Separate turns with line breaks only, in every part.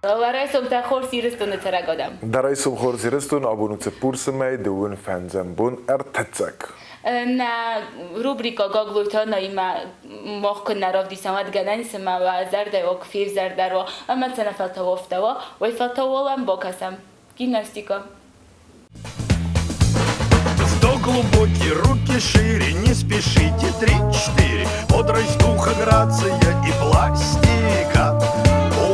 Райсом та хорз Ирыстоны цӕрӕг адӕм.
Дӕ райсом хорз Ирыстон, абон у цыппурсы мӕй, дыууын фӕндзӕм бон, ӕртыццӕг.
Нӕ рубрикӕ Гаглойты Аннаимӕ мах куы нӕ равдисӕм, уӕд гӕнӕн ис ӕмӕ уӕ зӕрдӕ уа, куы февзӕрдӕр уа, ӕмӕ цӕнӕ фӕлтау афтӕ уа, уый фӕлтау уал бакӕсӕм. Гимнастикӕ.
Вдох глубокий, руки шире, не спешите, три-четыре. Бодрость духа, грация и пластика.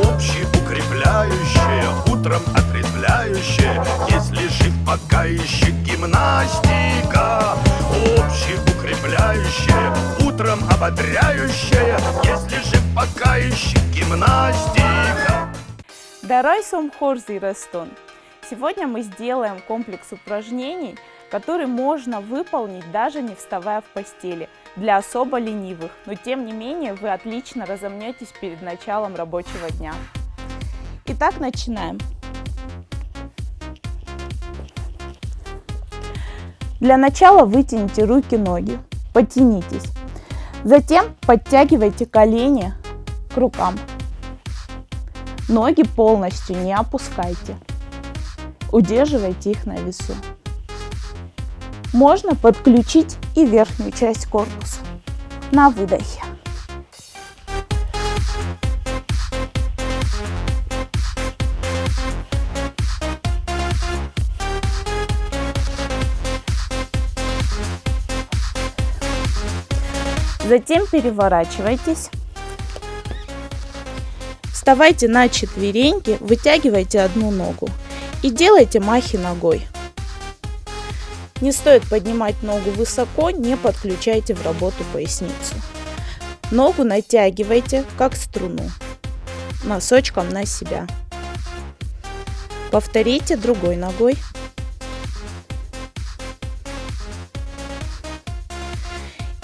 Общеукрепляющая, утром отрезвляющая. Если жив, пока еще гимнастика. Общеукрепляющая, утром ободряющая. Если жив, пока еще гимнастика.
Дӕ райсом хорз, Ирыстон! Сегодня мы сделаем комплекс упражнений, который можно выполнить даже не вставая в постели, для особо ленивых, но тем не менее вы отлично разомнетесь перед началом рабочего дня. Итак, начинаем. Для начала вытяните руки-ноги, потянитесь. Затем подтягивайте колени к рукам. Ноги полностью не опускайте. Удерживайте их на весу. Можно подключить и верхнюю часть корпуса на выдохе. Затем переворачивайтесь. Вставайте на четвереньки, вытягивайте одну ногу и делайте махи ногой. Не стоит поднимать ногу высоко, не подключайте в работу поясницу. Ногу натягивайте, как струну, носочком на себя. Повторите другой ногой.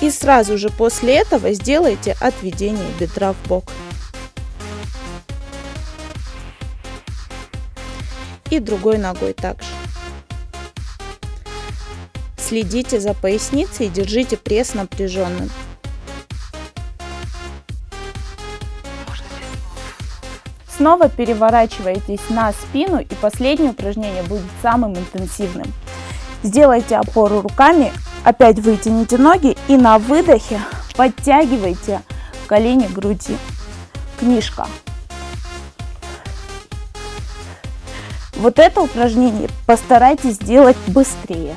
И сразу же после этого сделайте отведение бедра в бок. И другой ногой также. Следите за поясницей и держите пресс напряженным. Снова переворачивайтесь на спину, и последнее упражнение будет самым интенсивным. Сделайте опору руками, опять вытяните ноги и на выдохе подтягивайте колени к груди. Книжка. Вот это упражнение постарайтесь сделать быстрее.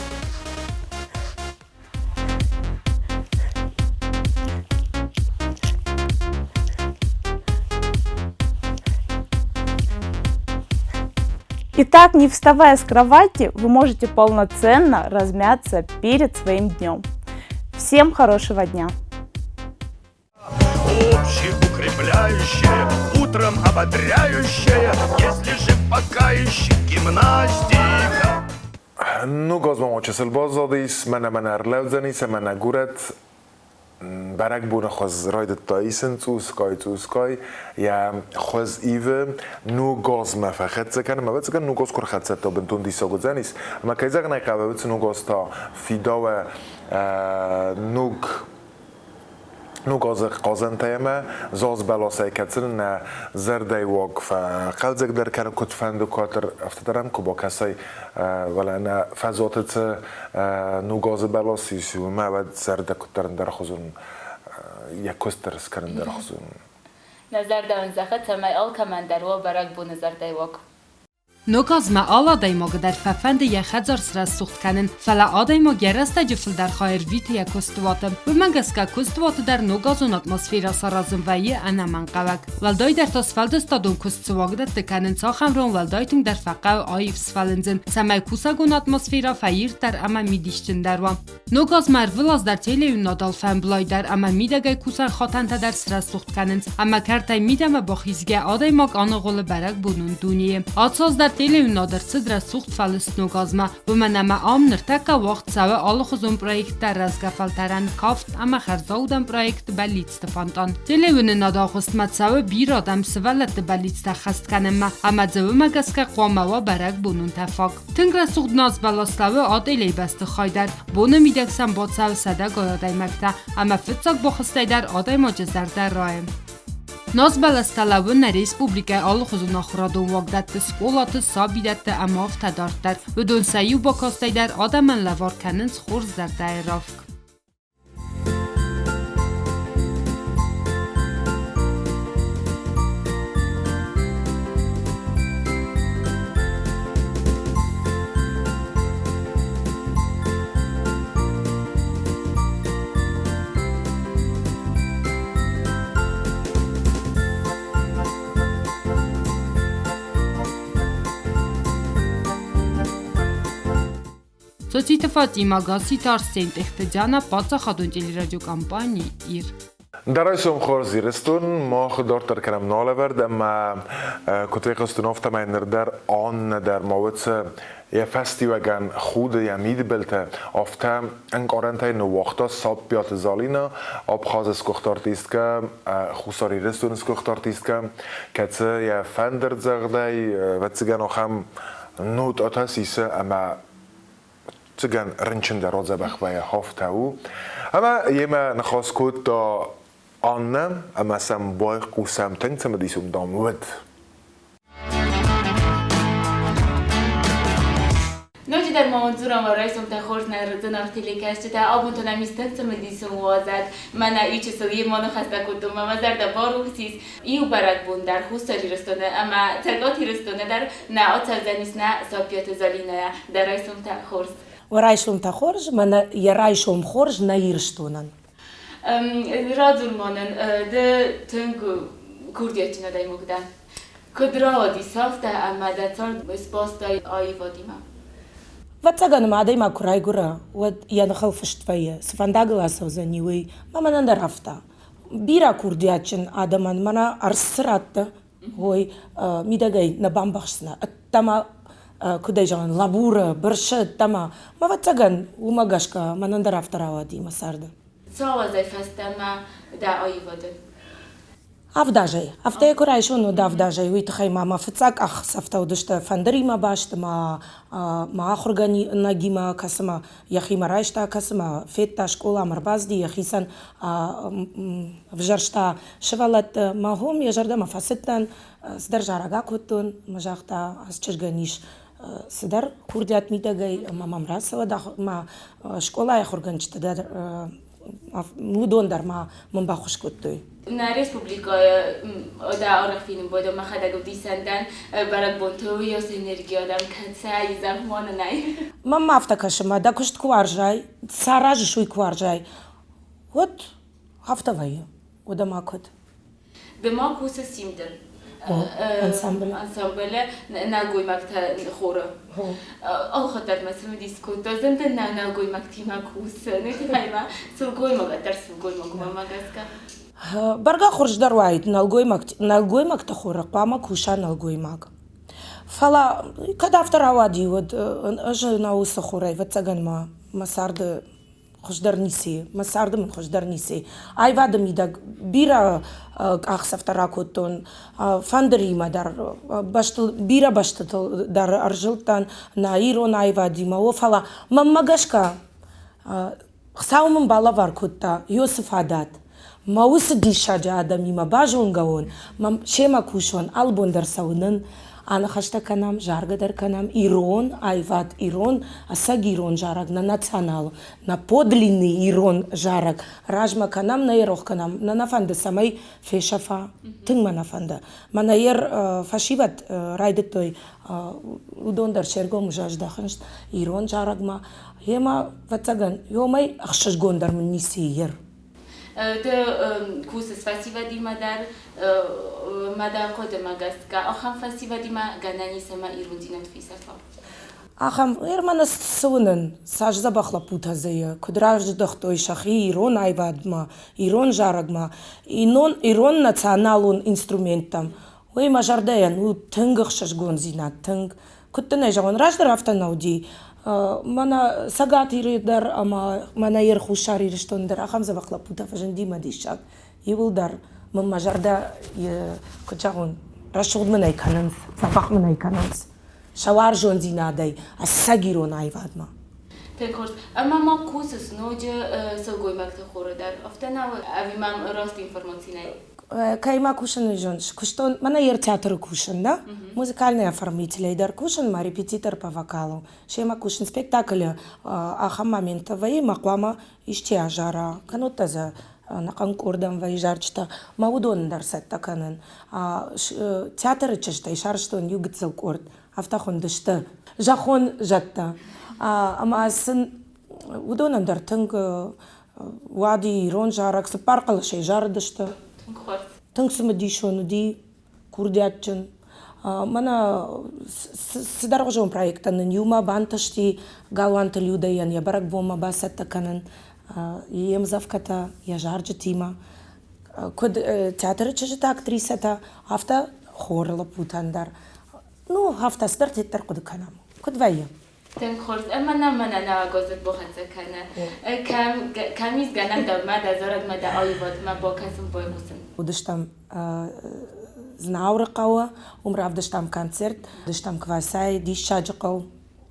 Итак, не вставая с кровати, вы можете полноценно размяться перед своим днем. Всем хорошего дня!
Общеукрепляющая, утром ободряющая, если жив, пока еще гимнастика.
Ног аз ма чысыл баззадис, мӕнӕ-мӕнӕ ӕрлӕудзӕнис ӕмӕ нӕ горӕт бӕрӕгбоны хуыз райдыдта исын цъусгай-цъусгай, йӕ хуыз ивы, ног азмӕ фӕхӕццӕ кӕны. Ӕвӕццӕгӕн, ног аз куы рхӕццӕ, та бынтон диссаг уыдзӕнис. Ӕмӕ кӕй зӕгъын ӕй хъӕуы, уыцы ног аз та фидауы ног ног азы хъазӕнтӕй ӕмӕ заз бӕласӕй кӕцы нӕ зӕрдӕйы уаг фӕхъӕлдзӕгдӕр кӕны, куыдфӕнды куы афтӕ дӕр ӕм куы бакӕсай, фӕлӕ нӕ фӕзуаты цы ног азы бӕлас ис, уымӕ уӕд зӕрдӕ куыддӕр ӕндӕрхуызон йӕ куыст дӕр скӕны ӕндӕрхуызон.
Нӕ зӕрдӕ уын зӕгъы, цӕмӕй алкӕмӕн дӕр уа бӕрӕгбоны зӕрдӕйы уаг.
Ног азмӕ алы адӕймагы дӕр фӕфӕнды йӕ хӕдзар срӕсугъд кӕнын, фӕлӕ адӕймаг йӕ рӕстӕджы фылдӕр хай ӕрвиты йӕ куыстуаты. Уымӕ гӕсгӕ куыстуаты дӕр ногазон атмосферӕ саразын вӕййы ӕнӕмӕнгхъӕуӕг. Уӕлдайдӕр та сфӕлдыстадон куыст цы уагдӕтты кӕнынц, ахӕм рон уӕлдай тынгдӕр фӕхъӕуы аив сфӕлындзын, цӕмӕй кусӕгон атмосферӕ фӕирддӕр ӕмӕ мидисджындӕр уа. Ног азмӕ ӕрвылаз дӕр телеуынынад алфӕмблай дӕр ӕмӕ мидӕгӕй кусӕн хатӕнтӕ дӕр срӕсугъд кӕнынц, ӕмӕ кӕртӕй мидӕмӕ бахизгӕ адӕймаг аныгъуылы бӕрӕгбонон дунейы. Ацы аз дӕр телеуынынад ӕрцыд рӕсугъд фӕлыст ног азмӕ, уымӕн ӕмӕ ам ныртӕккӕ уагъд цӕуы алыхуызон проекттӕ рӕзгӕ фӕлтӕрӕн кафт ӕмӕ хӕрзаудӕн проект Бӕллицты фонтан. Телеуынынад агъуыстмӕ цӕуы бирӕ адӕм сывӕллӕтты бӕллицтӕ ӕххӕст кӕнынмӕ, ӕмӕ дзы уымӕ гӕсгӕ хъуамӕ уа бӕрӕгбонон тӕфаг. Тынг рӕсугъд назбӕлас лӕууы Атъелейы бӕстыхай дӕр. Боны мидӕг сӕм бацӕуы сӕдӕгай адӕймӕгтӕ, ӕмӕ фыццаг бахызтӕй дӕр адӕймаджы зӕрдӕ райы. Назбӕлӕстӕ лӕууы нӕ республикӕйы алыхуызон ахуырадон уагдӕтты, скъолаты, сабидӕтты ӕмӕ афтӕ дарддӕр. Уыдон сӕ иу бакастӕй дӕр адӕмӕн лӕвар кӕнынц хорз зӕрдӕйы равг. Цоциты Фатима, Гасситы Арсен, Тъехты Диана, паддзахадон телерадиокомпани «Ир».
Дӕ райсом хорз, Ирыстон! Мах дарддӕр кӕнӕм налӕвӕрд ӕмӕ куыд фехъуыстон, афтӕмӕй ныр дӕр Аннӕ дӕр ма уыцы йӕ фӕстиуӕгӕн худы йӕ мидбылты, афтӕ ӕнкъарӕнтӕй ныууагъта Саппиаты Залинӕ, Абхазы сгуыхт артисткӕ, Хуссар Ирыстоны сгуыхт артисткӕ, кӕцы йӕ фӕндырдзӕгъдӕй, ӕвӕццӕгӕн, ахӕм нотӕтӕ сисы ӕмӕ цыгӕн рынчын дӕр адзӕбӕх вӕййы, афтӕ у. Ӕмӕ йемӕ ныхас кодта Аннӕ ӕмӕ сӕм байхъусӕм тынг цымыдисон, дам, уыд.
Ноджыдӕр ма уын дзурӕм уӕ райсомтӕ хорз нӕ зынаргъ телекӕсджытӕ. Абон та нӕм ис тынг цымыдисон уазӕг. Мӕнӕ иучысыл йемӕ ныхӕстӕ кодтон, мӕ зӕрдӕ барухс ис. Иу бӕрӕгбон дӕр Хуссар Ирыстоны ӕмӕ Цӕгат Ирыстоны дӕр нӕ ацӕудзӕнис нӕ Саппиаты Зӕлинӕйӕ. Дӕ райсомтӕ хорз!
Уӕ райсомтӕ хорз, мӕнӕ йӕ райсом хорз нӕ Ирыстонӕн.
Радзур ма нын, ды тынг курдиатджын адӕймаг дӕ. Куыд рауадис афтӕ ӕмӕ дӕ цард сбастай аивадимӕ?
Ӕвӕццӕгӕн ма адӕймаг куы райгуыра, уӕд йӕ ныхыл фыст вӕййы, цы фӕндагыл ацӕудзӕни, уый. Мӕ мӕнӕн дӕр афтӕ. Бирӕ курдиатджын адӕмӕн мӕнӕ ӕрдз цы радта, уый мидӕгӕй нӕ бамбӕхсдзынӕ. Ӕддӕмӕ, куыд ӕй зӕгъын, лӕбуры, бырсы ӕддӕмӕ. Мӕ ӕвӕццӕгӕн, уымӕ гӕсгӕ мӕнӕн дӕр афтӕ рауади мӕ царды.
Цал азӕй фӕстӕмӕ дӕ аивады?
Авдазӕй. Афтӕ куы райсон, уӕд авдазӕй. Уый тыххӕй ма мӕ фыццаг къахдзӕфтӕ уыдысты фӕндыримӕ баст, мӕ мӕ ахуыргӕнӕгимӕ, кӕцымӕ йӕхимӕ райста, кӕцымӕ федта скъоламӕ ӕрбацыди, йӕхицӕн ӕвзӕрста сывӕллӕтты. Мӕ хом йӕ зӕрдӕмӕ фӕцыдтӕн, цыдӕр зарӕг акодтон ӕмӕ загъта, ацы чызгӕн ис цыдӕр курдиат мидӕгӕй ӕмӕ мӕм рацӕуӕд мӕ скъолайы ахуыргӕнджытӕ дӕр уыдон дӕр ма мын баххуыс кодтой.
Нӕ республикӕйы дӕ арӕх фенын байдӕм мӕхӕдӕг ӕвдисӕн дӕн бӕрӕгбонты уыйас энерги адӕм кӕцӕй зӕгъмонынӕй.
Мӕнмӕ афтӕ кӕсы, мӕ дӕ куыст куы уарзай, цы аразыс, уый куы уарзай, уӕд афтӕ вӕййы. Уӕдӕ ма куыд?
Ды ма кусыс Симды
ансамблы.
Ансамблы нӕлгоймӕгтӕ хоры. Алхатт мӕ цымыдис кодта, зӕнтӕ нӕ нӕлгоймӕгтимӕ кусы. Ну, тыххӕй ма сылгоймаг ӕддӕр сылгоймагмӕ гӕсгӕ.
Бӕргӕ хуыздӕр уаид нӕлгоймӕгты хоры хъуамӕ куса нӕлгоймаг. Фӕлӕ кӕд афтӕ рауади, уӕд ӕз нӕ уыцы хорӕй, ӕвӕццӕгӕн ма мӕ царды хуыздӕр ницы и, мӕ царды мын хуыздӕр ницы и. Аивады мидӕг бирӕ къахдзӕфтӕ ракодтон, фӕндыримӕ дӕр, бӕстыл, бирӕ бӕстытыл дӕр ӕрзылдтӕн нӕ ирон аивадимӕ, о, фӕлӕ мӕнмӕ гӕсгӕ Хуыцау мын балӕвар кодта Иосы фадат. Мӕ уыцы диссаджы адӕмимӕ базонгӕ уон, мӕ семӕ кусон, алыбон дӕр цӕуынын, аныхӕстӕ кӕнӕм, заргӕ дӕр кӕнӕм ирон аивад, ирон, ӕцӕг ирон зарӕг, нӕ национал, нӕ подлинный ирон зарӕг размӕ кӕнӕм, нӕ йӕ рох кӕнӕм. Нӕ нӕ фӕнды, цӕмӕй фесӕфа, тынг мӕ нӕ фӕнды. Мӕнӕ йе фӕсивӕд райдыдтой, уыдон дӕр се ргом здахынц ирон зарӕгмӕ. Гъемӕ, ӕвӕццӕгӕн, уымӕй ӕхсызгондӕр мын ницы и ер.
Ды кусыс фӕсивӕдимӕ дӕр, мӕ дӕ хъуыдымӕ гӕсгӕ, ахӕм фӕсивӕдимӕ гӕнӕн ис ӕмӕ ирондзинад фесӕфа?
Ахӕм Германы цы уынын, цас дзӕбӕх лӕппутӕ дзы и, куыд раздӕхтой сӕхи ирон аивадмӕ, ирон зарӕгмӕ, ирон националон инструменттӕм, уый мӕ зӕрдӕйӕн у тынг ӕхсызгондзинад, тынг. Куыд дын ӕй зӕгъон, раздӕр афтӕ нӕ уыди. Мӕнӕ Цӕгат Иры дӕр ӕмӕ мӕнӕ Ир Хуссар Ирыстоны дӕр ахӕм дзӕбӕх лӕппутӕ фӕзынди мӕ диссаг. Иуылдӕр мын мӕ зӕрдӕ, куыд зӕгъон, рӕсугъд мын ӕй кӕнынц, дзӕбӕх мын ӕй кӕнынц сӕ уарзондзинадӕй ӕцӕг ирон аивадмӕ.
Тынг хорз. Ӕмӕ ма кусыс ноджы сылгоймӕгты хоры дӕр, афтӕ нӕу? Ӕви мӕм раст информаци нӕй?
Кӕимӕ кусын, уый зоныс? Куыстон, мӕнӕ йе театры кусын, да? Музыкальный оформителӕй дӕр кусын, мӕ репетитор по вокалу. Семӕ кусын спектаклы ахӕм моменттӕ вӕййы, мӕ хъуамӕ исчи азара, кӕннод та дзы ӕнӕхъӕн къордӕн вӕййы зарджытӕ, мӕ уыдоны дӕр цӕттӕ кӕнын. Театры чызджытӕй сарӕзтон иу гыццыл къорд, афтӕ хуындысты зӕххон зӕдтӕ. Ӕмӕ сын уыдонӕн дӕр тынг уӕди ирон зарӕг цыппар хъӕлӕсӕй зарыдысты.
Тынг хорз.
Тынг цымыдисон уыди, курдиатджын. Мӕнӕ цыдӕргъуызон проекттӕ нын иумӕ бантысти Галуанты Людӕйӕн йӕ бӕрӕгбонмӕ бацӕттӕ кӕнын йе мдзӕвгӕтӕ, йӕ зарджытимӕ. Куыд театры чызджытӕ, актрисӕтӕ, афтӕ хоры лӕппутӕн дӕр. Ну, афтӕ цыдӕртӕ дӕр хъуыды кӕнӕм. Куыд вӕййы?
Тынг хорз ӕмӕ нӕ мӕнӕ нӕуӕгозӕг бохӕццӕ кӕны. Кӕм, кӕм ис гӕнӕн дӕумӕ дӕ зарӕгмӕ, дӕ аивадмӕ бакӕсын, байхъусын?
Уыдыстӕм Знауыры хъӕуы, уым равдыстам концерт, уыдыстӕм Квасайы, диссаджы хъӕу.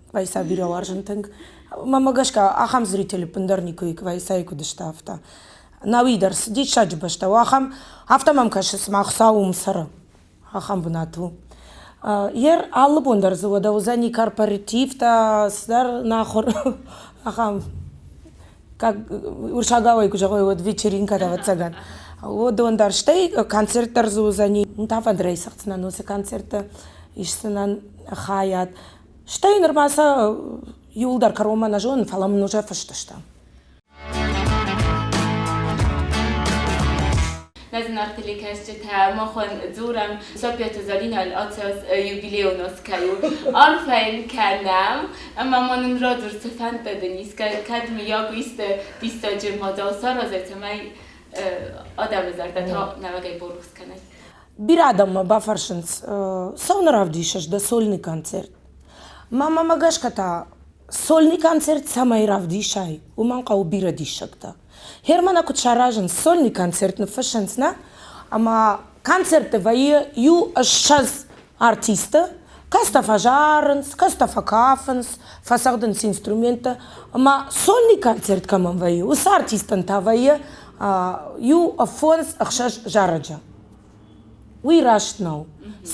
Квайса бирӕ уарзын тынг. Мӕнмӕ гӕсгӕ, ахӕм зритель ӕппындӕр никуы и, Квайсайы куыд сты, афтӕ. Науи дӕр цы диссаджы бӕстӕ у, ахӕм, афтӕ мӕм кӕсы, цыма Хуыцау уым цӕры. Ахӕм бынат у. Ер алы бон дӕр дзы уӕдӕ уыдзӕни корпоративтӕ, цыдӕр нахуыр ахӕм как уырсагауӕй куы зӕгъой, уӕд вечеринкӕтӕ, ӕвӕццӕгӕн. Уыдон дӕр, стӕй концерт дӕр дзы уыдзӕни. Та фӕндырӕй цӕгъддзынӕн уыцы концертты, исдзынӕн хайад. Стӕй нырма сӕ иуылдӕр кӕронмӕ нӕ зонын, фӕлӕ мын уже фыст сты.
Нӕ зынаргъ телекӕсджытӕ, махӕн дзурӕм Саппиаты Зӕлинӕйӕн ацы аз юбилейон аз кӕй у. Арфӕ йын кӕнӕм ӕмӕ ма нын радзур, цы фӕндтӕ дын ис, кӕд мыййаг исты диссаджы мадзал саразай, цӕмӕй адӕмы зӕрдӕтӕ нӕуӕгӕй барухс кӕнай.
Бирӕ адӕммӕ бафӕрсынц, цӕуылнӕ равдисыс дӕ сольный концерт? Мамӕмӕ гӕсгӕ та сольный концерт цӕмӕй равдисай, уымӕн хъӕуы бирӕ диссӕгтӕ. Германы куыд саразынц сольный концерт ныффыссынц, нӕ? Ӕмӕ концертты вӕййы иу ссӕдз артисты, кӕцытӕ фӕзарынц, кӕцытӕ фӕкафынц, фӕцӕгъдынц инструменттӕ. Ӕмӕ сольный концерт кӕмӕн вӕййы, уыцы артисттӕн та вӕййы иу фондз-ӕхсӕз зарӕджы. Уый раст нӕу.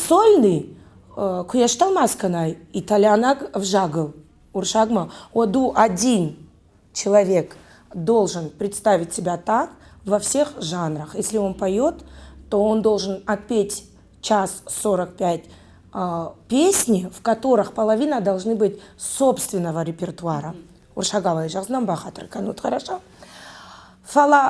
Сольный, куы йӕ стӕлмац кӕнай итальянаг ӕвзагыл, уырыссагмӕ, уӕд у один человек должен представить себя так во всех жанрах. Если он поет, то он должен отпеть час 45 песни, в которых половина должны быть собственного репертуара. Уырыссагау зӕгъдзынӕн бахатыр кӕнут, хорошо? Фӕлӕ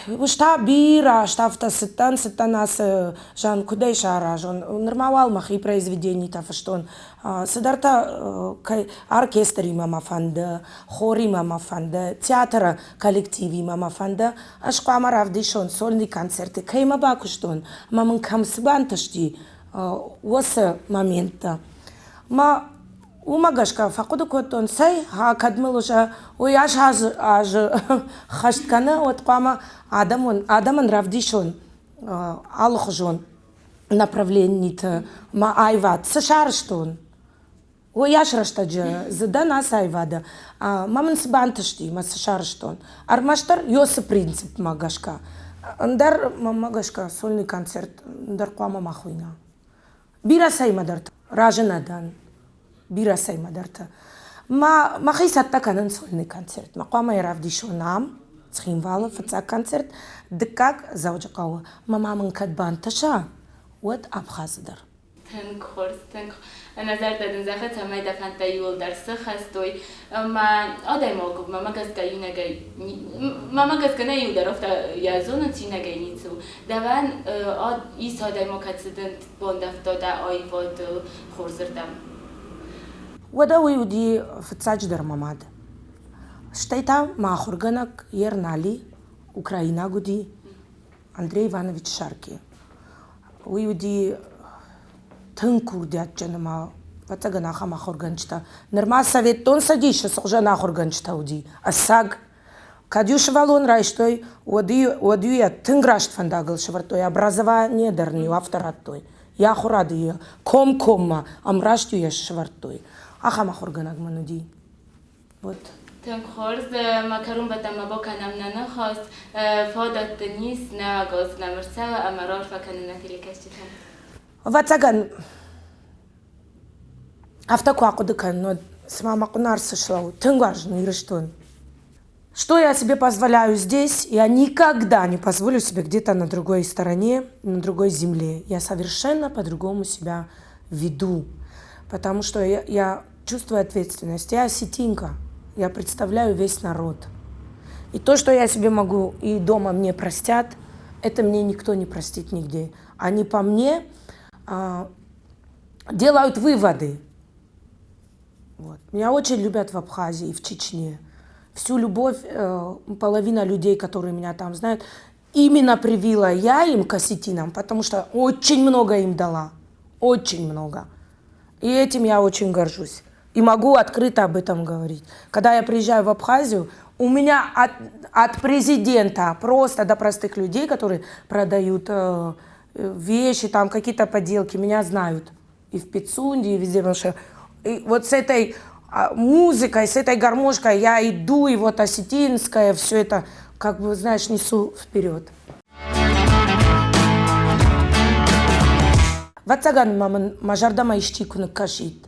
уый та бирӕ азты афтӕ цыдтӕн, цыдтӕн ацы жан куыдӕй саразон. Нырма уал мӕхи произведенитӕ фыстон. Цыдӕртӕ кӕй оркестримӕ мӕ фӕнды, хоримӕ мӕ фӕнды, театры коллективимӕ мӕ фӕнды. Ӕз хъуамӕ равдисон сольный концерты, кӕимӕ бакуыстон ӕмӕ мын кӕм цы бантысти, уыцы моменттӕ. Мӕ Уымӕ гӕсгӕ фӕхъуыды кодтон, цӕй, кӕд мыл уже уый ас азы хӕст кӕны, уӕд хъуамӕ адӕмон, адӕмӕн равдисон алыхуызон направлениты мӕ аивад. Цы сарӕзтон, уыйас рӕстӕджы дзы дӕн ацы аивады. Мӕ мын цы бантысти, мӕ цы сарӕзтон. Ӕрмӕстдӕр Йосы принципмӕ гӕсгӕ. Ӕндӕр, мӕнмӕ гӕсгӕ, сольный концерт ӕндӕр хъуамӕ ма хуыйна. Бирӕ цӕимӕдӕрты разы нӕ дӕн. Бирӕ цӕимӕдӕрты. Мӕ мӕхи цӕттӕ кӕнын сольный концертмӕ. Хъуамӕ йӕ равдисон ам, Цхинвалы фыццаг концерт, дыккаг Дзӕуджыхъӕуы. Мӕ ма мын кӕд бантыса, уӕд Абхазы дӕр.
Тынг хорз, тынг. Ӕнӕ зӕрдӕ дын зӕгъы, цӕмӕй дӕ фӕндтӕ иууылдӕр сыхӕстой. Ӕмӕ адӕймаг мӕмӕ гӕсгӕ иунӕгӕй, мӕмӕ гӕсгӕ нӕ иу дӕр афтӕ йӕ зонынц, иунӕгӕй ницы у. Дӕуӕн ис адӕймаг, кӕцы дын бандӕвта дӕ аивадыл хорзырдӕм?
Уӕдӕ уый уыди фыццаджыдӕр мӕ мад. Стӕй та мӕ ахуыргӕнӕг Ернали, украинаг уыди, Андрей Иванович Шарки. Уый уыди тынг курдиатджын ӕмӕ, ӕвӕццӕгӕн, ахӕм ахуыргӕнджытӕ. Нырма Советтон Цӕдисы цы хуызӕн ахуыргӕнджытӕ уыди, ӕцӕг. Кӕд-иу сывӕллон райстой, уӕд-иу йӕ тынг раст фӕндагыл сӕвӕрдтой, образование дӕр ын-иу афтӕ радтой. Йӕ ахуырады йӕ комкоммӕ ӕмраст-иу йӕ сӕвӕрдтой. Ахӕм ахуыргӕнӕг мын уыди. Вот.
Тынг хорз. Мӕ кӕронбӕттӕн ма бакӕнӕм нӕ ныхас. Фадат дын ис нӕ газ нӕм ӕрцӕуа ӕмӕ раарфӕ кӕнын нӕ телекӕсджытӕн.
Ӕвӕццӕгӕн, афтӕ куы ахъуыды кӕнын, уӕд цыма мӕ хъуын арц слӕууыд. Тынг уарзын Ирыстон. Что я себе позволяю здесь, я никогда не позволю себе где-то на другой стороне, на другой земле. Я совершенно по-другому себя веду, потому что я чувствую ответственность. Я осетинка, я представляю весь народ. И то, что я себе могу и дома мне простят, это мне никто не простит нигде. Они по мне делают выводы. Вот. Меня очень любят в Абхазии и в Чечне. Всю любовь, половина людей, которые меня там знают, именно привила я им к осетинам, потому что очень много им дала. Очень много. И этим я очень горжусь. И могу открыто об этом говорить. Когда я приезжаю в Абхазию, у меня от президента просто до простых людей, которые продают вещи, там какие-то поделки, меня знают. И в Пицунде, и везде. Потому что и вот с этой музыкой, с этой гармошкой я иду, и вот осетинская, все это, как бы, знаешь, несу вперед. Ӕвӕццӕгӕн ма мын мӕ зӕрдӕмӕ исчи куы ныккӕсид.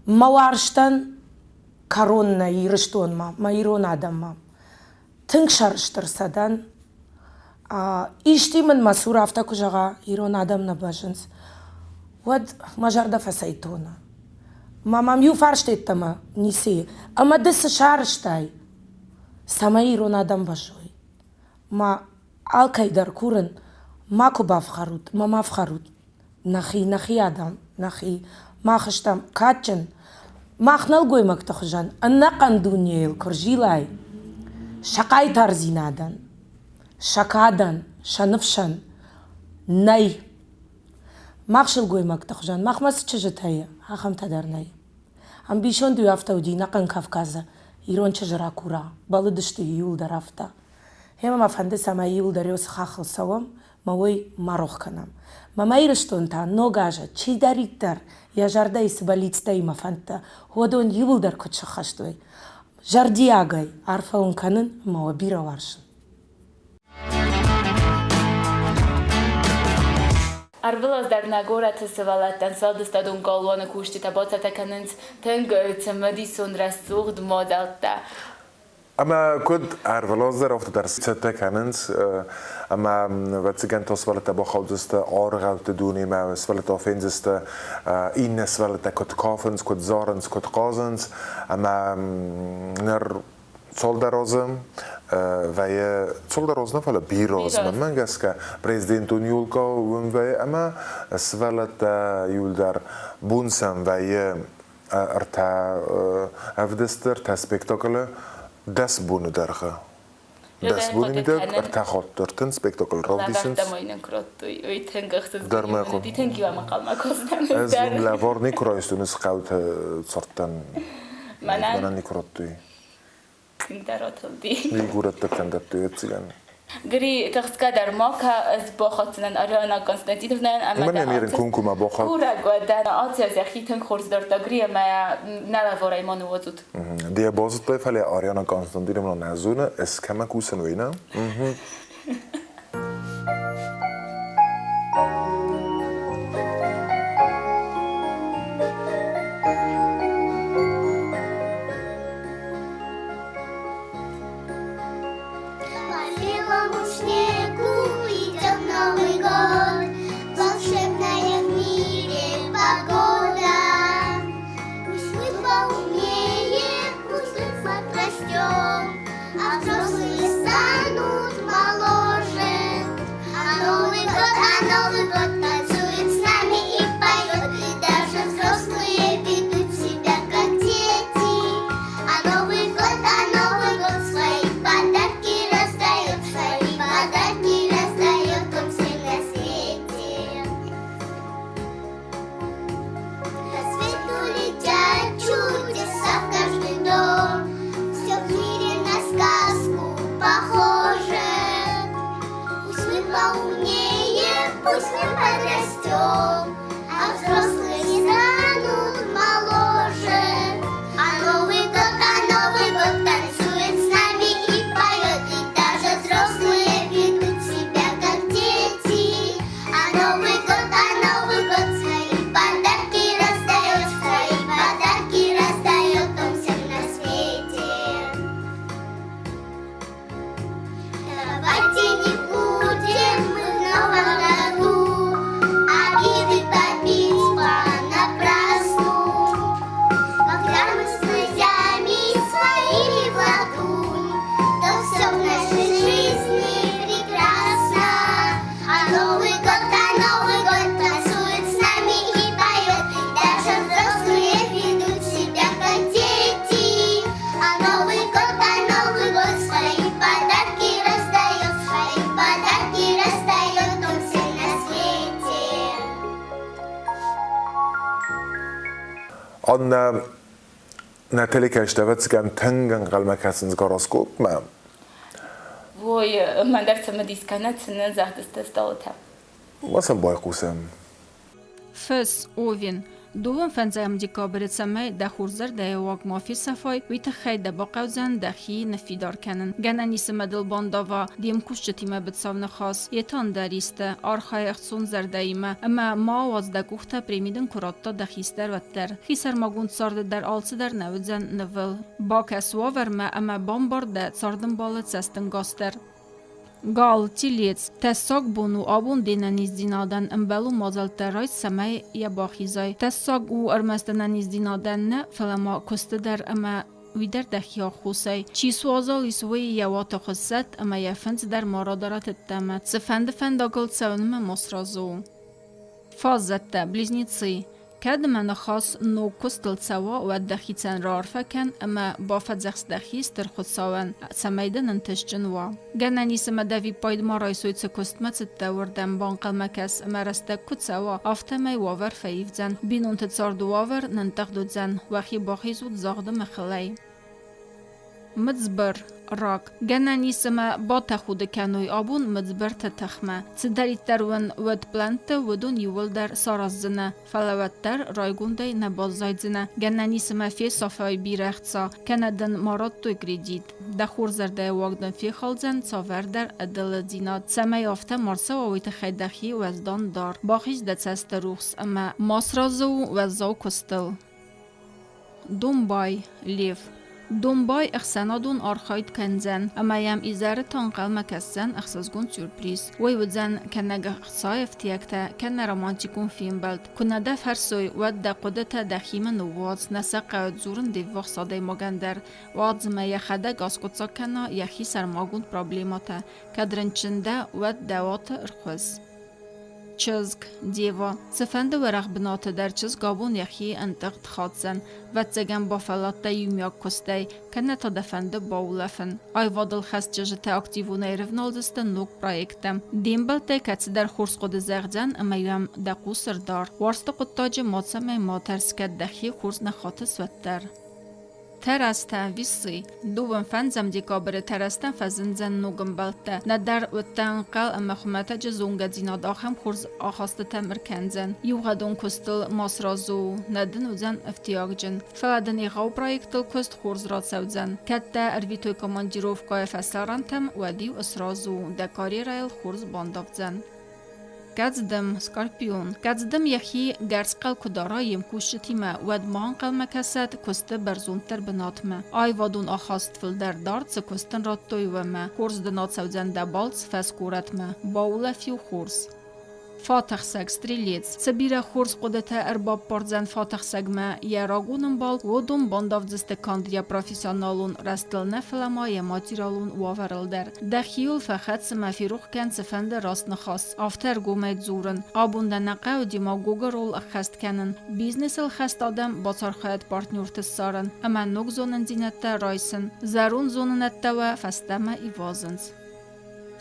Мӕ уарзтӕн кӕрон нӕй Ирыстонмӕ, мӕ ирон адӕммӕ. Тынг сӕрыстыр сӕ дӕн. Исчи мын мӕ цуры афтӕ куы зӕгъа, ирон адӕм нӕ бӕззынц, уӕд мӕ зӕрдӕ фӕцӕйтоны. Мӕ мӕм иу фарст йеддӕмӕ ницы и. Ӕмӕ ды цы сарӕзтай, цӕмӕй ирон адӕм бӕззой? Мӕ алкӕй дӕр курын, макуы бафхӕрут, ма ма фхӕрут нӕхи, нӕхи адӕм, нӕхи. Мах стӕм кадджын, мах нӕлгоймӕгты хуызӕн ӕнӕхъӕн дунейыл куы рзилай, сӕ хъайтардзинадӕн, сӕ кадӕн, сӕ ныфсӕн нӕй. Мах сылгоймӕгты хуызӕн, махмӕ цы чызджытӕ и, ахӕмтӕ дӕр нӕй. Ӕмбисонд-иу афтӕ уыди ӕнӕхъӕн Кавказы ирон чызджы ракура, бӕллыдысты иууылдӕр афтӕ. Гъемӕ мӕ фӕнды, цӕмӕй иууылдӕр уыцы хаххыл цӕуӕм, мӕ уый ма рох кӕнӕм. Мӕ мӕ Ирыстон та ног азы чидӕриддӕр йӕ зӕрдӕйы цы бӕллицтӕ и мӕ фӕндтӕ, уыдон иууылдӕр куыд сӕххӕст уой. Зӕрдиагӕй арфӕ уын кӕнын ӕмӕ уӕ бирӕ уарзын.
Ӕрвылаз дӕр нӕ горӕты сывӕллӕттӕн сфӕлдыстадон галуаны кусджытӕ бацӕттӕ кӕнынц тынг цымыдисон рӕсугъд мадзӕлттӕ.
Ӕмӕ куыд ӕрвылаз дӕр, афтӕ дӕр цӕттӕ кӕнынц ӕмӕ ӕвӕццӕгӕн та сывӕллӕттӕ бахаудзысты аргъӕутты дунемӕ, сывӕллӕттӕ фендзысты иннӕ сывӕллӕттӕ куыд кафынц, куыд зарынц, куыд хъазынц. Ӕмӕ ныр цалдӕр азы вӕййы, цалдӕр азы нӕ, фӕлӕ бирӕ азы, мӕнмӕ гӕсгӕ, президентон елка уым вӕййы ӕмӕ сывӕллӕттӕ иуылдӕр бон сӕм вӕййы ӕртӕ ӕвдысты, ӕртӕ спектаклы 10 боны дӕргъы. 10 боны мидӕг ӕртӕ хатты ӕртын спектакль равдисынц. Дӕр мӕ Ӕз уым лӕвар никуы райстон хъӕуты цардтӕн. Мӕнӕн никуы радтой.
Тынгдӕр атылди.
Горӕттӕгтӕн дӕттой, ӕвӕццӕгӕн.
Гри тыхсгӕ дӕр ма кӕ, ӕз бахатдзынӕн Ариана Константиновнӕйӕн ӕмӕ
Мӕнӕн ерын комкоммӕ бахат.
Курӕг дӕн, аци аз йӕхи тынг хорз дардта Гри ӕмӕ нӕ лӕварӕй ма ныууадзут.
Де базыдтай, фӕлӕ Ариана Константиновна нӕ зоны, ӕз кӕмӕ кусын, уый нӕ?
По белому снегу идет Новый год, волшебная в мире погода. Пусть мы поумнее, пусть мы подрастем, а взрослые станут моложе. А Новый год, а Новый год танцует с нами и поет, и даже взрослые ведут себя как дети. А Новый год, а Новый год свои подарки раздает, свои подарки раздает он всем на свете. По свету летят чудеса в каждый дом, Все в мире на сказку похоже. Пусть мы поумнее, пусть мы подрастем, а взрослые станут моложе. А Новый год, а Новый год
Аннӕ нӕ телекӕсджытӕ, ӕвӕццӕгӕн, тынг ӕнхъӕлмӕ кӕсынц гороскопмӕ.
Ой, мӕн дӕр цымыдис кӕны, цы нын зӕгъдзысты стъалытӕ.
Ма сӕм байхъусӕм.
Фыс, Овен, дыууын фӕндзӕм декабры цӕмӕй дӕ хорззӕрдӕйы уаг ма фесӕфай, уый тыххӕй дӕ бахъӕудзӕн дӕхи ныффидар кӕнын. Гӕнӕн ис ӕмӕ дыл бандава де мкусджытимӕ быцӕу ныхас, йе та ӕндӕр исты, архай ӕхцон зӕрдӕимӕ ӕмӕ ма ауадз дӕ къухтӕ преми дын куы радта дӕ хистӕр, уӕддӕр. Хисӕрмагонд царды дӕр алцыдӕр нӕ уыдзӕн нывыл. Бакӕс уавӕрмӕ ӕмӕ бамбар дӕ цардӕмбалы цӕстӕнгас дӕр. Гал, телец, тӕссаг бон у абон де нӕниздзинадӕн ӕмбӕлон мадзӕлттӕ райс, цӕмӕй йӕ бахизай. Тӕссаг у ӕрмӕст ӕнӕниздзинадӕн нӕ, фӕлӕ ма куысты дӕр ӕмӕ уый дӕр дӕхи аххосӕй. Чи суазал ис, уый йӕ уаты хуыссӕд ӕмӕ йӕ фындз дӕр ма радарӕд ӕддӕмӕ. Цыфӕнды фӕндагыл цӕуынмӕ ма сразы у. Фаззӕттӕ, близнецы, Кӕд мӕ ныхас ног куыстыл цӕуа, уӕд дӕхицӕн раарфӕ кӕн ӕмӕ бафӕдзӕхс дӕхи Стыр Хуыцауӕн, цӕмӕй дын ӕнтыстджын уа. Гӕнӕн ис ӕмӕ дӕ виппайд ма райсой цы куыстмӕ цыдтӕ, уырдӕм банхъӕлмӕ кӕс ӕмӕ рӕстӕг куы цӕуа, афтӕмӕй уавӕр фӕивдзӕн, бинонты царды уавӕр нынтыгъд уыдзӕн, уӕхи бахизут загъды мыхылӕй. Мыдзбыр, рак. Гӕнӕн ис ӕмӕ батӕхуды кӕной абон мыдзбырты тыхмӕ. Цыдӕриддӕр уын уӕд плӕнтты, уыдон иууылдӕр сараздзынӕ, фӕлӕ уӕддӕр райгондӕй нӕ баззайдзынӕ. Гӕнӕн ис ӕмӕ фесафай бирӕ хца, кӕнӕ дын ма радтой кредит. Дӕ хорззӕрдӕйы уаг дын фехалдзӕн цавӕрдӕр ӕдылыдзинад. Цӕмӕй афтӕ ма рцӕуа, уый тыххӕй дӕхи уӕздан дар. Бахиз дӕ цӕсты рухс ӕмӕ ма сразы у уӕззау куыстыл. Домбай, Лев. Домбай ӕхсӕнадон архайд кӕндзӕн, ӕмӕ йӕм изӕры та ӕнхъӕлмӕ кӕсдзӕн ӕхсызгон сюрприз. Уый уыдзӕн кӕнӕ ӕхцайы ӕфтиӕгтӕ, кӕнӕ романтикон фембӕлд. Куы нӕ дӕ фӕрсой, уӕд дӕ хъуыдытӕ дӕхимӕ ныууадз, нӕ сӕ хъӕуы дзурын де ввахс адӕймагӕн дӕр. Уадз ӕмӕ йӕхӕдӕг аскъуыддзаг кӕна йӕхи сӕрмагонд проблемӕтӕ. Кӕд рынчын дӕ, уӕд дӕ уаты ӕрхуысс. Чызг, Дева, цыфӕнды уӕрӕх бынаты дӕр чызг абон йӕхи ӕнтъыхт хатдзӕн, ӕвӕццӕгӕн бафӕлладтӕ иумиаг куыстӕй, кӕнӕ та дӕ фӕнды баулӕфын. Аивадыл хӕст чызджытӕ активонӕй рывналдзысты ног проекттӕм. Де мбӕлттӕй кӕцыдӕр хорз хъуыды зӕгъдзӕн ӕмӕ йӕм дӕ хъус ӕрдар. Уарзты хъуыддаджы мацӕмӕй ма тӕрс, кӕд дӕхи хорз нӕ хатыс, уӕддӕр. Тӕрӕзтӕ, весы. Дыууын фӕндзӕм декабры тӕрӕзтӕн фӕзындзӕн ног ӕмбӕлттӕ. Нӕдӕр уыдтӕ ӕнхъӕл ӕмӕ хуымӕтӕджы зонгӕдзинад ахӕм хорз ахастытӕм ӕркӕндзӕн. Иугъӕдон куыстыл ма сразы у, нӕ дын уыдзӕн ӕфтиагджын. Фӕлӕ дын егъау проектыл куыст хорз рацӕудзӕн. Кӕд дӕ ӕрвитой командировкӕйы фӕсарӕнтӕм, уӕд-иу сразы у, дӕ карьерӕйыл хорз бандавдзӕн. Кӕдздым, Скорпион, кӕдздым йӕхи гӕрзхъӕл куы дара йе мкусджытимӕ, уӕд ма ӕнхъӕлмӕ кӕсӕд куысты бӕрзонддӕр бынатмӕ. Аивадон ахаст фылдӕр дард цы куыст ын радтой, уымӕ. Хорз дын ацӕудзӕн дӕ балц фӕсгорӕтмӕ. Баулӕф-иу хорз. Фатӕхсӕг, стрелец. Цы бирӕ хорз хъуыдытӕ ӕрбаппардзӕн фатӕхсӕгмӕ йӕ рагон ӕмбал, уыдон бандавдзысты канд йӕ профессионалон рӕзтыл нӕ, фӕлӕ ма йӕ материалон уавӕрыл дӕр. Дӕхиуыл фӕхӕц ӕмӕ ферох кӕн цыфӕнды раст ныхас, афтӕ ӕргомӕй дзурын. Абон дӕ нӕ хъӕуы демагогы роль ӕххӕст кӕнын, бизнесыл хӕст адӕм бацархайӕд партнерты ссарын ӕмӕ ног зонындзинӕдтӕ райсын. Зӕронд зонынӕдтӕ уӕ фӕстӕмӕ ивазынц.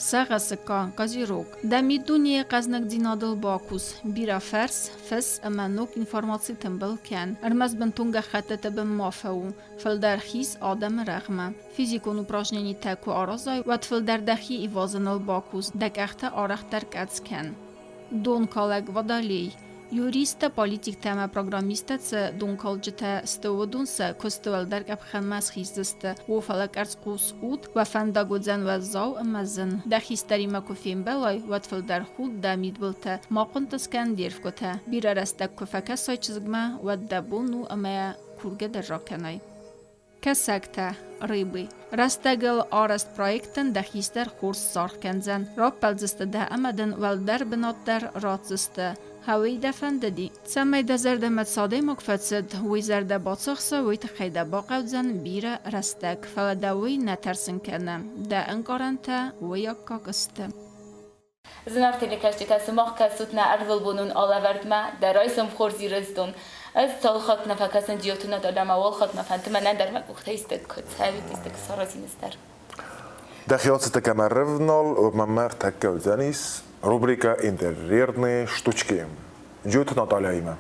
Сагъӕсыкка, Козерог. Дӕ миддунейы хъӕзныгдзинадыл бакус. Бирӕ фӕрс, фысс ӕмӕ ног информаци тымбыл кӕн. Ӕрмӕст бынтон гӕххӕттыты бын ма фӕу. Фылдӕр хиз адӕмы рӕгъмӕ. Физикон упражненитӕ куы аразай, уӕд фылдӕр дӕхи ивазыныл бакус, дӕ къӕхтӕ арӕхдӕр къӕдз кӕн. Донкалӕг Водолей. Юристтӕ, политиктӕ ӕмӕ программисттӕ цы донкалджытӕ сты, уыдон сӕ куысты уӕлдӕр къӕпхӕнмӕ схиздзысты. О, фӕлӕ къӕрцхъус ут, уӕ фӕндаг уыдзӕн уӕззау ӕмӕ зын. Дӕ хистӕримӕ куы фембӕлай, уӕд фылдӕр худ дӕ мидбылтӕ, ма хъуынтъыз кӕн де рфгуытӕ. Бирӕ рӕстӕг куы фӕкӕсай чызгмӕ, уӕд дӕ бон у ӕмӕ кургӕ дӕр ракӕнай. Кӕсӕгтӕ, рыбы. Рӕстӕгыл арӕзт проекттӕн дӕ хистӕр хорз саргъ кӕндзӕн, раппӕлдзысты дӕ ӕмӕ дын уӕлдӕр бынат дӕр ратдзысты. Хӕуый дӕ фӕндыди? Цӕмӕй дӕ зӕрдӕмӕ цы адӕймаг фӕцыд, уый зӕрдӕ бацахса, уый тыххӕй дӕ бахъӕудзӕн бирӕ рӕстӕг, фӕлӕ дӕ уый нӕ тӕрсын кӕны. Дӕ ӕнкъарӕнтӕ уый аккаг сты.
Зынаргъ телекӕсджытӕ, сымах кӕсут нӕ ӕрвылбонон алӕвӕрдмӕ, дӕ райсом хорз Ирыстон. Ӕз цал хатт нӕ фӕкӕсын Джиоты Натальямӕ, уал хатт мӕ фӕнды мӕнӕн дӕр мӕ къухтӕ исты куы цӕуид, исты куы саразин ӕз дӕр.
Дӕхи ацыдтӕ кӕмӕ рывнал, уымӕ мӕ ӕртӕккӕ уыдзӕнис рубрикӕ «Интерьерные штучки» Джиоты Натальяимӕ.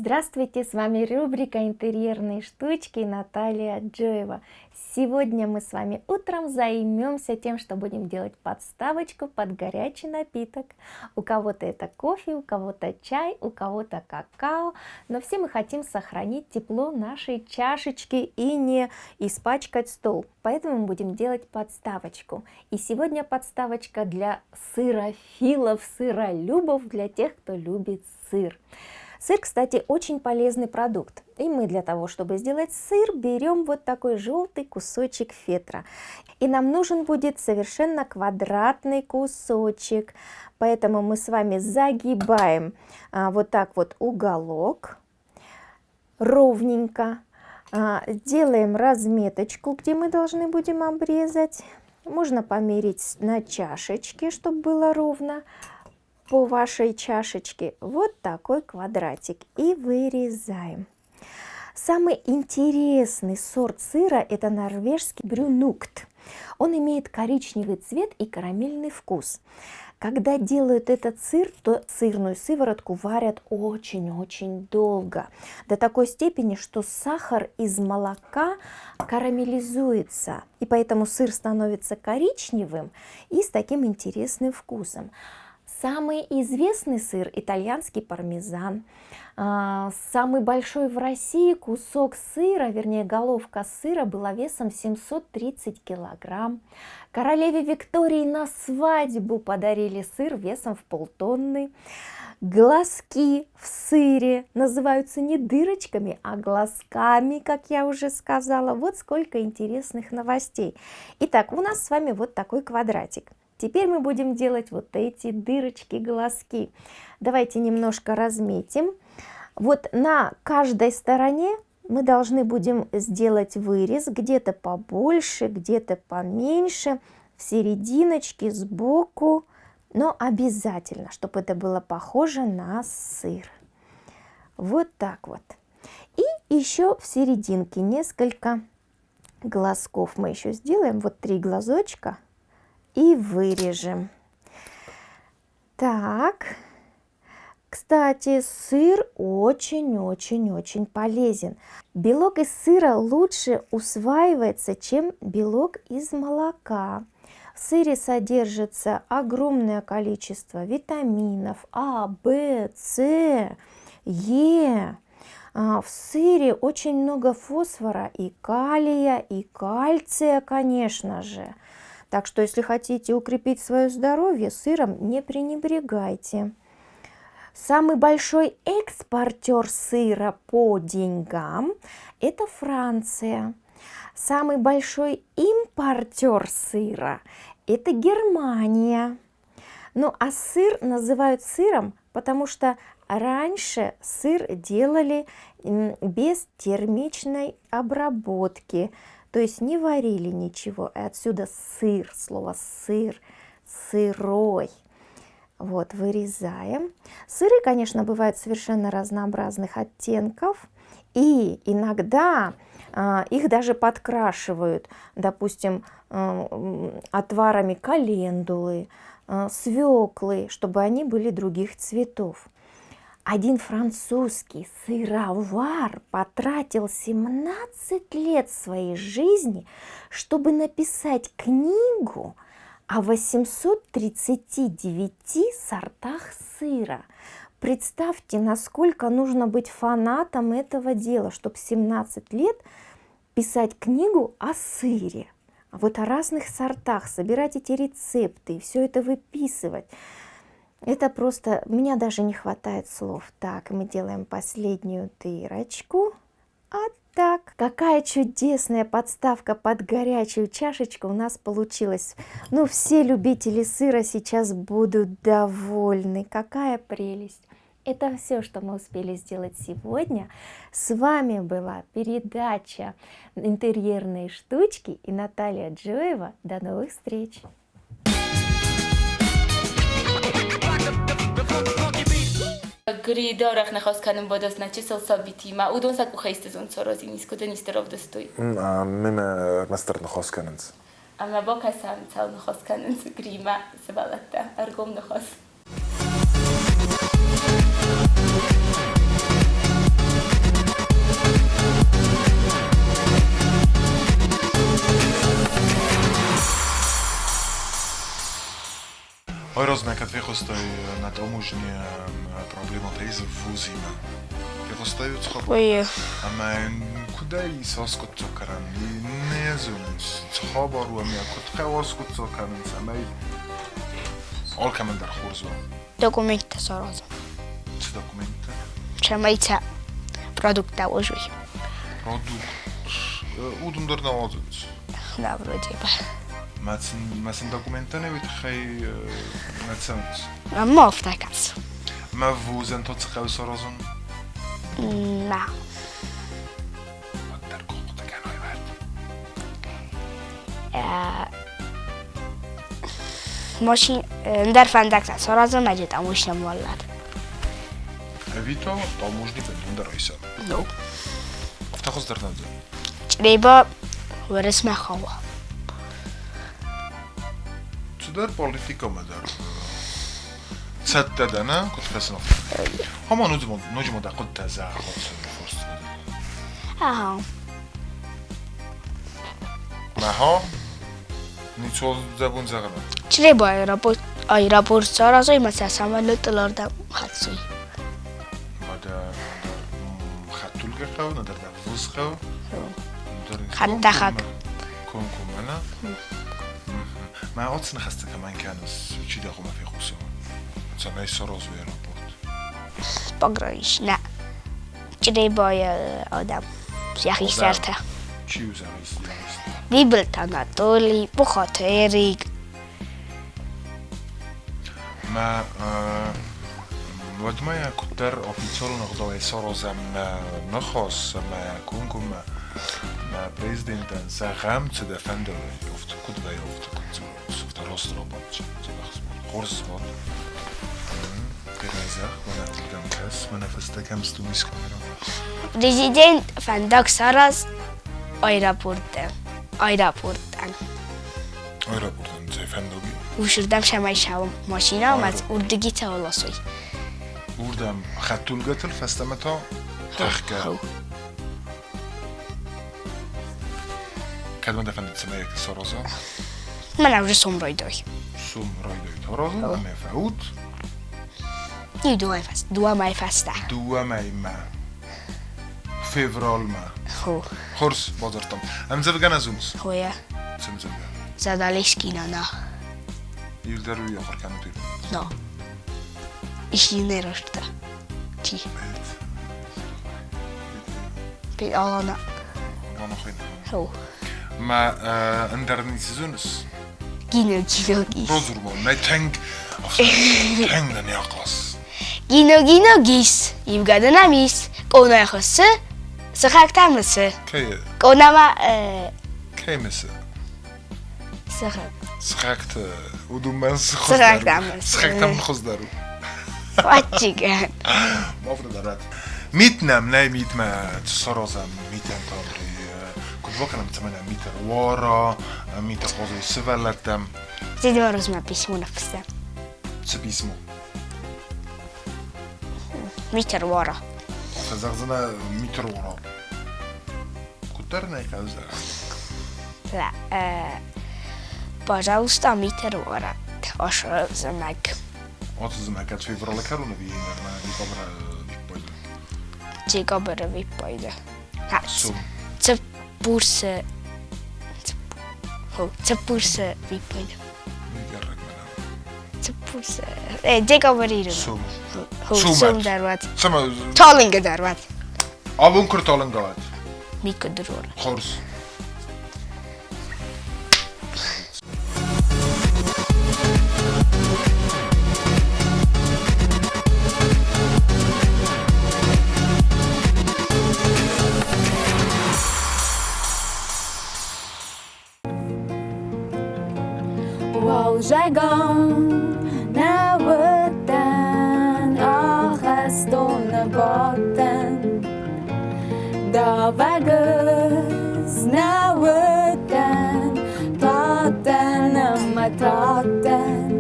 Здравствуйте, с вами рубрика «Интерьерные штучки» Наталья Джоева. Сегодня мы с вами утром займемся тем, что будем делать подставочку под горячий напиток. У кого-то это кофе, у кого-то чай, у кого-то какао, но все мы хотим сохранить тепло нашей чашечки и не испачкать стол. Поэтому мы будем делать подставочку. И сегодня подставочка для сырофилов, сыролюбов, для тех, кто любит сыр. Сыр, кстати, очень полезный продукт. И мы для того, чтобы сделать сыр, берем вот такой желтый кусочек фетра. И нам нужен будет совершенно квадратный кусочек. Поэтому мы с вами загибаем вот так вот уголок ровненько. Делаем разметочку, где мы должны будем обрезать. Можно померить на чашечке, чтобы было ровно. По вашей чашечке вот такой квадратик и вырезаем. Самый интересный сорт сыра — это норвежский брюнукт. Он имеет коричневый цвет и карамельный вкус. Когда делают этот сыр, то сырную сыворотку варят очень-очень долго. До такой степени, что сахар из молока карамелизуется. И поэтому сыр становится коричневым и с таким интересным вкусом. Самый известный сыр — итальянский пармезан. Самый большой в России кусок сыра, вернее головка сыра, была весом 730 килограмм. Королеве Виктории на свадьбу подарили сыр весом в полтонны. Глазки в сыре называются не дырочками, а глазками, как я уже сказала. Вот сколько интересных новостей. Итак, у нас с вами вот такой квадратик. Теперь мы будем делать вот эти дырочки-глазки. Давайте немножко разметим. Вот на каждой стороне мы должны будем сделать вырез, где-то побольше, где-то поменьше, в серединочке, сбоку, но обязательно, чтобы это было похоже на сыр. Вот так вот. И еще в серединке несколько глазков мы еще сделаем. Вот 3 глазочка. И вырежем. Так, кстати, сыр очень-очень-очень полезен. Белок из сыра лучше усваивается, чем белок из молока. В сыре содержится огромное количество витаминов А, В, С, Е. В сыре очень много фосфора и калия, и кальция, конечно же. Так что, если хотите укрепить свое здоровье, сыром не пренебрегайте. Самый большой экспортер сыра по деньгам – это Франция. Самый большой импортер сыра – это Германия. А сыр называют сыром, потому что раньше сыр делали без термичной обработки. То есть не варили ничего. И отсюда сыр, слово сыр, сырой. Вот, вырезаем. Сыры, конечно, бывают совершенно разнообразных оттенков. И иногда их даже подкрашивают, допустим, отварами календулы, свеклы, чтобы они были других цветов. Один французский сыровар потратил 17 лет своей жизни, чтобы написать книгу о 839 сортах сыра. Представьте, насколько нужно быть фанатом этого дела, чтобы 17 лет писать книгу о сыре, о разных сортах, собирать эти рецепты и все это выписывать. Это просто, меня даже не хватает слов. Так, мы делаем последнюю дырочку. А так, какая чудесная подставка под горячую чашечку у нас получилась. Все любители сыра сейчас будут довольны. Какая прелесть. Это все, что мы успели сделать сегодня. С вами была передача «Интерьерные штучки» и Наталья Джоева. До новых встреч!
Гри дарах нахос каным бодос на чисел сабитима. Удон сак ухайстезон сорозинис, куда не стеров достой.
Мимо мастер нахос канынц.
Ама бокасам цал нахос канынц грима сабалатта аргом нахос.
Ой размӕ кӕд фехъуыстай нӕ таможни проблемӕтӕ ис вузимӕ? Фехъуыстай уыцы хабар?
Ой.
Ӕмӕ йын куыдӕй ис аскъуыддзаг кӕнӕн? Нӕ зонынц, цы хабар у ӕмӕ куыд хъӕуы аскъуыддзаг кӕнын, цӕмӕй алкӕмӕн дӕр хорз уа?
Документтӕ саразын.
Цы документтӕ?
Цӕмӕй сӕ продукттӕ уозой.
Продукт. Уыдон дӕр нӕ уадзынц?
Да, вроде бы.
Мӕ сын документтӕ нӕ уый тыххӕй нӕ цӕуынц?
Ма афтӕ кӕс.
Мӕ вузӕн та цы хъӕуы саразын?
Нӕ.
Уӕддӕр куы хъуыды кӕной уӕд.
Машин ӕндӕр фӕндӕгтӕ саразӕм, ӕви таможня уӕллад.
Ӕви та таможни бынтондӕр айсӕм?
Ну.
Афтӕ хуыздӕр нӕ уыдзӕн?
Чъреба Уӕрӕсмӕ хауа.
Цыдӕр политикӕмӕ дӕр цӕттӕ дӕ, нӕ? Куыд кӕсын афтӕ? Ама ноджы ма дӕ хъуыдытӕ зӕгъ, форст.
Ага.
Маха? Ницуал дӕ бон зӕгъын?
Чъреба аэропорт аэропорт саразой ӕмӕ сӕ самолетыл ардӕм хӕцой.
Ма дӕ хӕдтулгӕ хъӕуы, нӕдӕр дӕ вуз хъӕуы?
Хӕдтӕхӕг.
Комкоммӕ, нӕ? Мӕ ацы ныхӕстӕ кӕмӕн кӕныс, чи дӕ хъуамӕ фехъуса? Цӕмӕй саразой аэропорт?
Пограничнӕ. Чъребайы адӕм, сӕ хистӕртӕ.
Чи у сӕ хистӕр?
Бибылты Анатолий, Пухаты Эрик.
Мӕ уӕдмӕ куыддӕр официалон ӕгъдауӕй саразӕм нӕ ныхас ӕмӕ комкоммӕ нӕ президентӕн зӕгъӕм, цы дӕ фӕнды, афтӕ куыд вӕййы, афтӕ куыд цӕуынц, афтӕ раст рабадт, дзӕбӕх сбад, хорз сбад. Гӕрӕй зӕгъ, мӕнӕ уырдӕм кӕс, мӕнӕ фӕстӕ кӕм сты, уый скъуыйраг.
Президент фӕндаг сараз аэропорттӕ, аэропорттӕн.
Аэропортӕн цӕй фӕндаг и?
Усырдӕм сӕмӕй сӕуы машинӕ ӕмӕ уырдыги цӕуы ласой.
Уырдӕм хӕдтулгӕтыл фӕстӕмӕ та тӕхгӕ. Кӕд ма дӕ фӕндыд, цӕмӕй сараза?
Мӕнӕ уже сом райдай.
Сом райдай таразын ӕмӕ фӕут.
Иу дыууӕ мӕйы фӕстӕ.
Дыууӕ мӕймӕ. Февралмӕ.
Хо.
Хорз, бадзырдтам. Ӕмдзӕвгӕ нӕ зоныс?
Хоя.
Цы ӕмдзӕвгӕ?
Задалески нана.
Иуылдӕр уый ахуыр кӕнут ирон?
Но. Ищи росты. Чи? Пи Алана.
Алана хуыйны.
Хо.
Ма ӕндӕр ницы зоныс?
Гино, гино, гис.
Радзур-ма, нӕ тынг, тынг нӕ не ахъаз.
Гино, гино, гис. Ивгӕды нӕм ис. Къонайы хуыссы, сыхӕгтӕ мысы.
Кӕй?
Къонамӕ
Кӕй мысы?
Сыхӕг.
Сыхӕгты уыдонмӕ цы
Сыхӕгтӕ мысы.
Сыхӕгтӕм хуыздӕр у.
Фатчигӕн.
Мафта дарат. Мит нӕм нӕй митмӕ саразӕм митӕн табри. Куыд бакӕнӕм, цӕмӕй нӕм мит ӕруара, мит ахъазой сывӕллӕттӕм.
Дед Морозмӕ письмо ныффыста.
Цы письмо?
Мит ӕруара.
Зӕгъдзынӕ мит ӕруара. Куыддӕр нӕ хъӕуы зӕгъын.
Пожалуйста, мит ӕруара. Ашы зымӕг.
Ацы зымӕг кӕд февралы кӕрон ӕви нырма декабры виппайды?
Декабры виппайды. Цыппурсы Цыппурсы виппайды. Цыппурсы декабры ирон.
Сум.
Сум дӕр уӕд. Талынгы дӕр уӕд.
Абон куы талынгы уӕд?
Никуы дурор.
Хорз.
Уалзӕгон нӕ уыдтӕн, ахӕстоны бадтӕн. Давӕг ӕз нӕ уыдтӕн, тадтӕн ӕмӕ тадтӕн.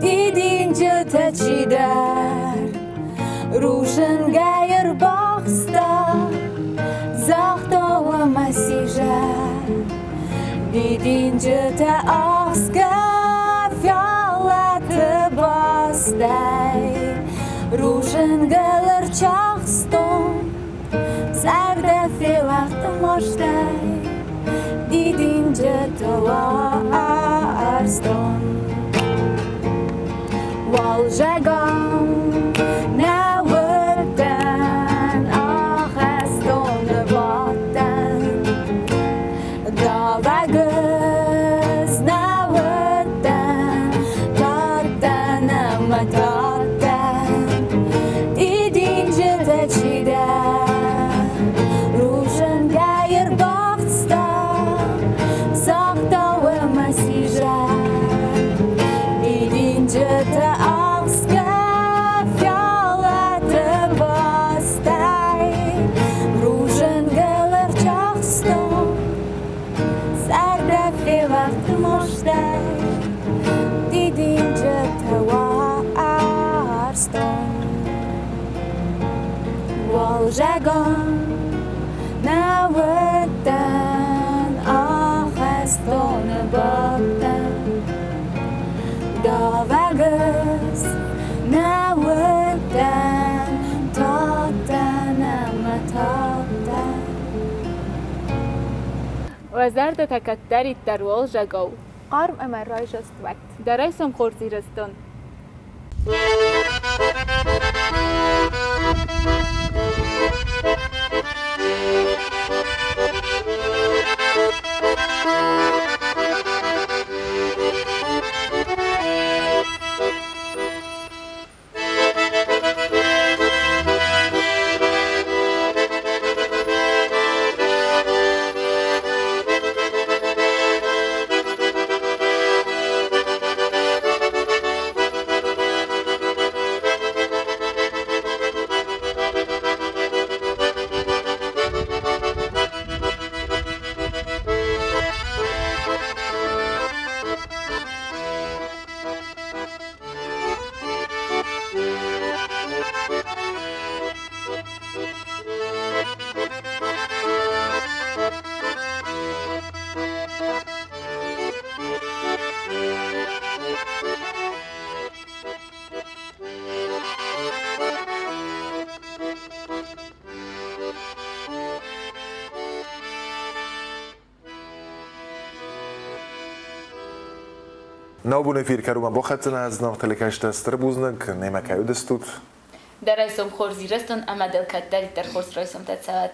Дидинджытӕ чидӕр рузынгӕй ӕрбахста, загъта ӕмӕ сизӕр. Дидинджытӕ ахсгӕ фиалӕты.
Рузынгыл ӕрчахстон, зӕрдӕ феуӕгъд мастӕй, дидинджытӕ уарзтон. Уалзӕгон нӕ уыдтӕн, ахӕстоны бадтӕн. Давӕг ӕз нӕ уыдтӕн, тадтӕн ӕмӕ тадтӕн. Дидинджытӕ чи дӕ, рузынгӕй ӕрбахста, загъта ӕмӕ сизӕр. Дидинджытӕ ахсгӕ фиалӕты бастӕй рузынгыл ӕрчахстон, зӕрдӕ февӕрд мастӕй, дидинджытӕ уарзтон. Уалзӕгон нӕ уыдтӕн, ахӕстоны бадтӕн. Давӕг ӕз нӕ уыдтӕн, тадтӕн ӕмӕ тадтӕн.
Уӕ зӕрдӕтӕ кӕддӕриддӕр уалзӕгау
хъарм ӕмӕ райдзаст уӕд.
Дӕ райсом хорз, Ирыстон!
Нӕ абоны эфир кӕронмӕ бахӕццӕ нӕ зынаргъ телекӕсджытӕ, стыр бузныг, немӕ кӕй уыдыстут.
Дӕ райсом хорз, Ирыстон, ӕмӕ дыл кӕддӕриддӕр хорз райсомтӕ цӕуӕд.